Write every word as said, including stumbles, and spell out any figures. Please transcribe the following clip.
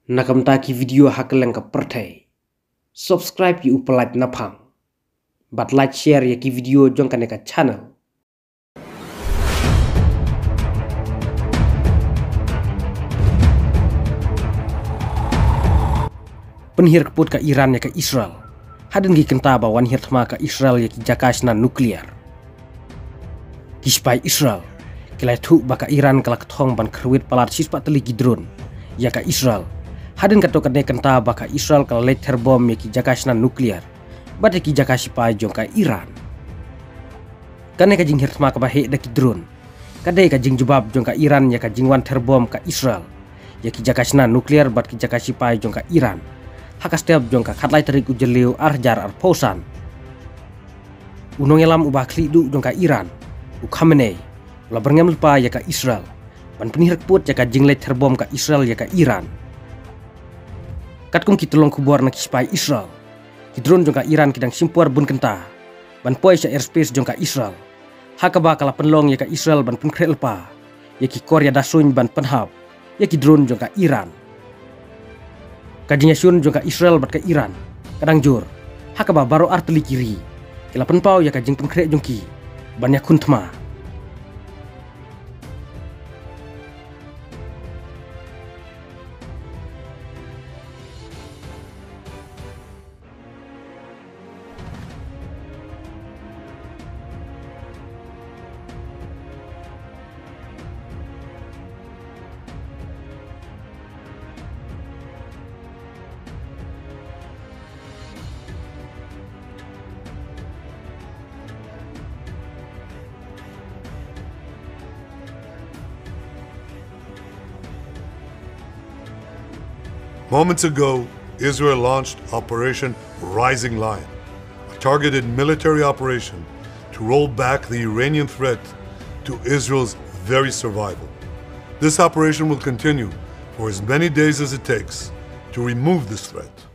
Na ka bynta ki video ha kylleng ka pyrthei, subscribe ïa u Palat Naphang bad like, share ïa ki video jong kane ka channel. Pynhiar kput ka Iran ïa ka Israel hadien ki kynta ba wan hiar thma ka Israel ïa ki jaka shna nuklear. Ki sipai Israel ki la ïathuh ba ka Iran ka la kthong ban kyrwit palat shispah tylli ki drone ïa ka Israel. Hadien katto katne kynta ba ka Israel ka la leit ther bom ïa ki jaka shna nuklear bad ïa ki jaka sipai jong ka Iran. Kane ka jinghiar thma kaba heh da ki drone ka dei ka jingjubab jong ka Iran ïa ka jingwan ther bom ka Israel ïa ki jaka shna nuklear bad ki jaka sipai jong ka Iran ha ka step jong ka khatlai tarik u Jylliew arhajar arphew san. U nongïalam uba khlieh duh jong ka Iran, u Khamenei, u la byrngem lypa ïa ka Israel ban pynhiar kput ïa ka jingleit ther bom ka Israel ïa ka Iran. Katkum ki tyllong khubor na ki sipai Israel, ki drone jong ka Iran ki dang shim por bun kynta ban poi sha airspace jong ka Israel, ha kaba ka la pynlong ïa ka Israel ban pynkhreh lypa ïa ki kor ïada suiñ ban pynhap ïa ki drone jong ka Iran. Ka jingïashun jong ka Israel bad ka Iran ka dang jur, ha kaba baroh artylli ki ri ki la pynpaw ïa ka jingpynkhreh jong ki ban ïakhun thma. Moments ago, Israel launched Operation Rising Lion, a targeted military operation to roll back the Iranian threat to Israel's very survival. This operation will continue for as many days as it takes to remove this threat.